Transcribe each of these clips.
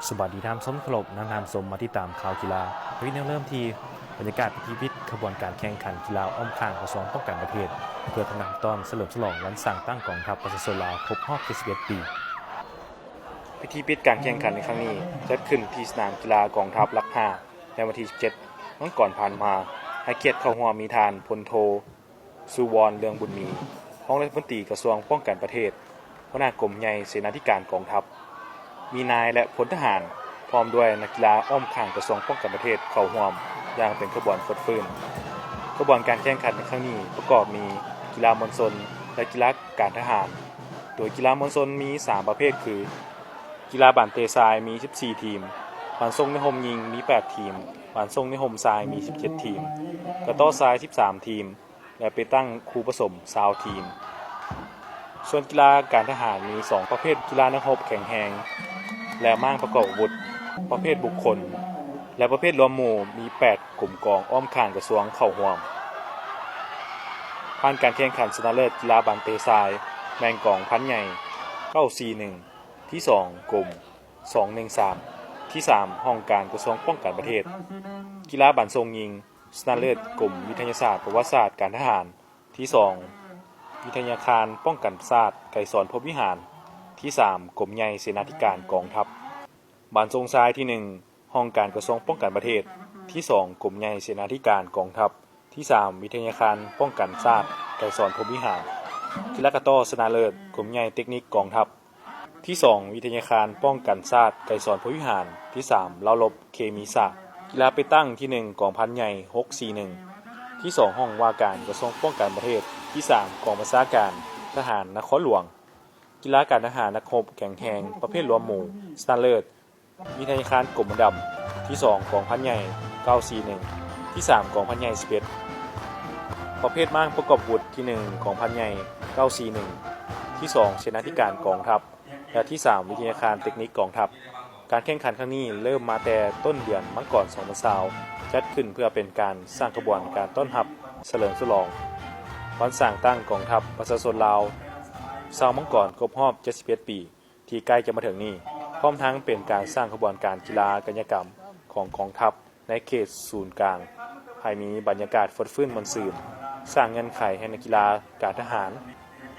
ສະບາຍດີທ່ານຜູ້ຊົມທີ່ເຄົາລົບ, ນຳທ່ານຜູ້ຊົມມາຕິດຕາມຂ່າວກິລາ. ໄປເລີ່ມທີ່ບັນຍາກາດພິທີປິດຂະບວນການແຂ່ງຂັນກິລາອ້ອມຂ້າງກະຊວງປ້ອງກັນປະເທດ ເພື່ອເປັນການຕ້ອນສະເຫຼີມສະຫຼອງວັນສ້າງຕັ້ງກອງທັບປະຊາຊົນລາວຄົບຮອບເຈັດສິບເອັດປີ. ພິທີປິດການແຂ່ງຂັນໃນຄັ້ງນີ້ ຈັດຂຶ້ນທີ່ສະໜາມກິລາກອງທັບຫຼັກຫ້າ ໃນວັນທີສິບເຈັດມັງກອນຜ່ານມາ, ໃຫ້ກຽດເຂົ້າຮ່ວມມີທ່ານ ພົນໂທ ສຸວອນ ເລື່ອງບຸນມີ ຮອງລັດຖະມົນຕີກະຊວງປ້ອງກັນປະເທດ, ຫົວໜ້າກົມໃຫຍ່ເສນາທິການກອງທັບ, ມີນາຍ ແລະ ພົນທະຫານ ພ້ອມດ້ວຍນັກກິລາອ້ອມຂ້າງກະຊວງປ້ອງກັນປະເທດເຂົ້າຮ່ວມຢ່າງເປັນຂະບວນຟົດຟື້ນ. ຂະບວນການແຂ່ງຂັນໃນຄັ້ງນີ້ປະກອບມີກິລາມວນຊົນ ແລະ ກິລາການທະຫານ. ໂດຍກິລາມວນຊົນມີສາມປະເພດຄື ກິລາບານເຕະຊາຍມີສິບສີ່ທີມ, ບານສົ່ງໃນຮົ່ມຍິງມີແປດທີມ, ບານສົ່ງໃນຮົ່ມຊາຍມີສິບເຈັດທີມ, ກະຕໍ້ຊາຍສິບສາມທີມ ແລະ ເປຕັງຄູ່ປະສົມຊາວທີມ. ສ່ວນກິລາການທະຫານມີສອງປະເພດ, ກິລານັກຮົບແຂງແຮງ ແລະ ມ້າງປະກອບອາວຸດ, ປະເພດບຸກຄົນ ແລະ ປະເພດລວມໝູ່ມີແປດກົມກອງອ້ອມຂ້າງກະຊວງເຂົ້າຮ່ວມ. ຜ່ານການແຂ່ງຂັນຊະນະເລີດກິລາບານເຕະຊາຍ ແບ່ງກອງພັນໃຫຍ່ ເກົ້າສີ່ໜຶ່ງ, ທີສອງກົມ ສອງໜຶ່ງສາມ, ທີສາມຫ້ອງການກະຊວງປ້ອງກັນປະເທດ. ກິລາບານສົ່ງຍິງ ຊະນະເລີດກົມວິທະຍາສາດປະຫວັດສາດການທະຫານ, ທີສອງວິທະຍາຄານປ້ອງກັນຊາດໄກສອນພົມວິຫານ, ທີສາມກົມໃຫຍ່ເສນາທິການກອງທັບ. ບານສົ່ງຊາຍ ທີໜຶ່ງຫ້ອງການກະຊວງປ້ອງກັນປະເທດ, ທີສອງກົມໃຫຍ່ເສນາທິການກອງທັບ, ທີສາມວິທະຍາຄານປ້ອງກັນຊາດໄກສອນພົມວິຫານ. ກິລາກະຕໍ້ຊະນະເລີດກົມໃຫຍ່ເຕັກນິກກອງທັບ, ທີສອງວິທະຍາຄານປ້ອງກັນຊາດໄກສອນພົມວິຫານ, ທີສາມເລົາລົບເຄມີສາດ. ກິລາເປຕັງ ທີໜຶ່ງກອງພັນໃຫຍ່ ຫົກສີ່ໜຶ່ງ, ທີສອງຫ້ອງວ່າການກະຊວງປ້ອງກັນປະເທດ, ທີສາມກອງບັນຊາການທະຫານນະຄອນຫຼວງ. ກິລາການທະຫານນັກຮົບແຂງແຮງປະເພດລວມໝູ່ ຊະນະເລີດ ວິທະຍາຄານກົມມະດຳ, ທີສອງກອງພັນໃຫຍ່ ເກົ້າສີ່ໜຶ່ງ, ທີສາມກອງພັນໃຫຍ່ ສິບເອັດ. ປະເພດມ້າງປະກອບອາວຸດ, ທີໜຶ່ງກອງພັນໃຫຍ່ ເກົ້າສີ່ໜຶ່ງ, ທີສອງເສນາທິການກອງທັບ ແລະ ທີສາມວິທະຍາຄານເຕັກນິກກອງທັບ. ການແຂ່ງຂັນຄັ້ງນີ້ເລີ່ມມາແຕ່ຕົ້ນເດືອນມັງກອນ ສອງພັນຊາວ ຈັດຂຶ້ນເພື່ອເປັນການສ້າງຂະບວນການຕ້ອນຮັບສະເຫຼີມສະຫຼອງວັນສ້າງຕັ້ງກອງທັບປະຊາຊົນລາວ ຊາວມັງກອນຄົບຮອບເຈັດສິບເອັດປີ ທີ່ໃກ້ຈະມາເຖິງນີ້, ພ້ອມທັງເປັນການສ້າງຂະບວນການກິລາກາຍະກຳຂອງກອງທັບໃນເຂດສູນກາງ ໃຫ້ມີບັນຍາກາດຟົດຟື້ນມ່ວນຊື່ນ, ສ້າງເງື່ອນໄຂໃຫ້ນັກກິລາການທະຫານ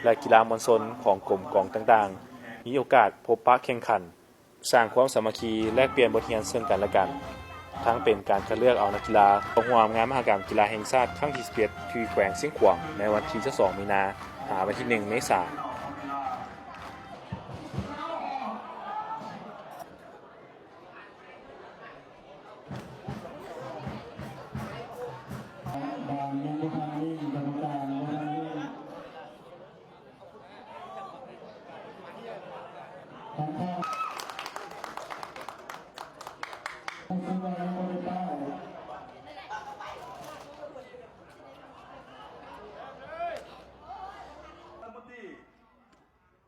ແລະ ກິລາມວນຊົນຂອງກົມກອງຕ່າງໆ ມີໂອກາດພົບປະແຂ່ງຂັນ, ສ້າງຄວາມສາມັກຄີ, ແລກປ່ຽນບົດຮຽນເຊິ່ງກັນ ແລະ ກັນ, ທັງເປັນການຄັດເລືອກເອົານັກກິລາເຂົ້າຮ່ວມງານມະຫະກຳກິລາແຫ່ງຊາດຄັ້ງທີສິບເຈັດ ທີ່ແຂວງຊຽງຂວາງ ໃນວັນທີຊາວສອງມີນາ ຫາວັນທີໜຶ່ງເມສາ.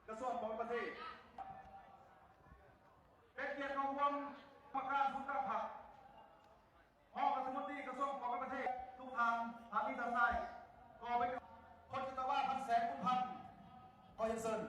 ກະຊວງປ້ອງກັນປະເທດ ເປັນກຽດເຂົ້າຮ່ວມກຳມະການສູນກາງພັກ, ຮອງລັດຖະມົນຕີກະຊວງປ້ອງກັນປະເທດ ທຸກທ່ານ, ທ່ານມີທ່ານຊາຍ ກໍເປັນ ພົນຈັດຕະວາ ພັນແສງ ບຸນພັນ ຂໍຮຽນເຊີນ.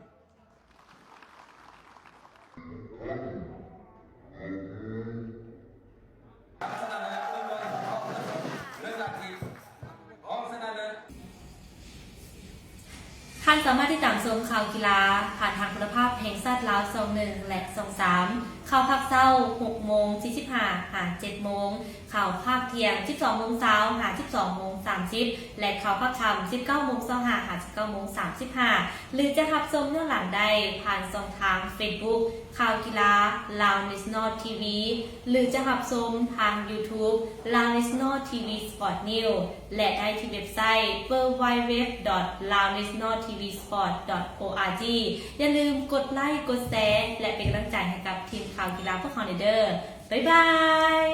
ທ່ານສາມາດຕິດຕາມຊົມຂ່າວກິລາຜ່ານທາງຄຸນນະພາບແຫ່ງຊາດລາວ ຊ່ອງໜຶ່ງ ແລະ ຊ່ອງສາມ, ຂ່າວພາກເຊົ້າ ຫົກໂມງສີ່ສິບຫ້າ ຫາ ເຈັດໂມງ, ຂ່າວພາກທ່ຽງ ສິບສອງໂມງຊາວ ຫາ ສິບສອງໂມງສາມສິບ ແລະ ຂ່າວພາກຄ່ຳ ສິບເກົ້າໂມງຊາວຫ້າ ຫາ ສິບເກົ້າໂມງສາມສິບຫ້າ ຫຼື ຈະຮັບຊົມຍ້ອນຫຼັງໄດ້ຜ່ານຊ່ອງທາງເຟສບຸກ ຂ່າວກິລາ Lao National ທີ ວີ ຫຼື ຈະຮັບຊົມທາງ YouTube Lao National ທີ ວີ Sport News ແລະ ໄດ້ທີ່ເວັບໄຊ www.laonationaltvsport.org. ຢ່າລືມກົດໄລ, ກົດແຊ ແລະ ເປັນກຳລັງໃຈໃຫ້ກັບທີມຂ່າວກິລາພວກເຮົາແດ່ເດີ້. ບາຍບາຍ.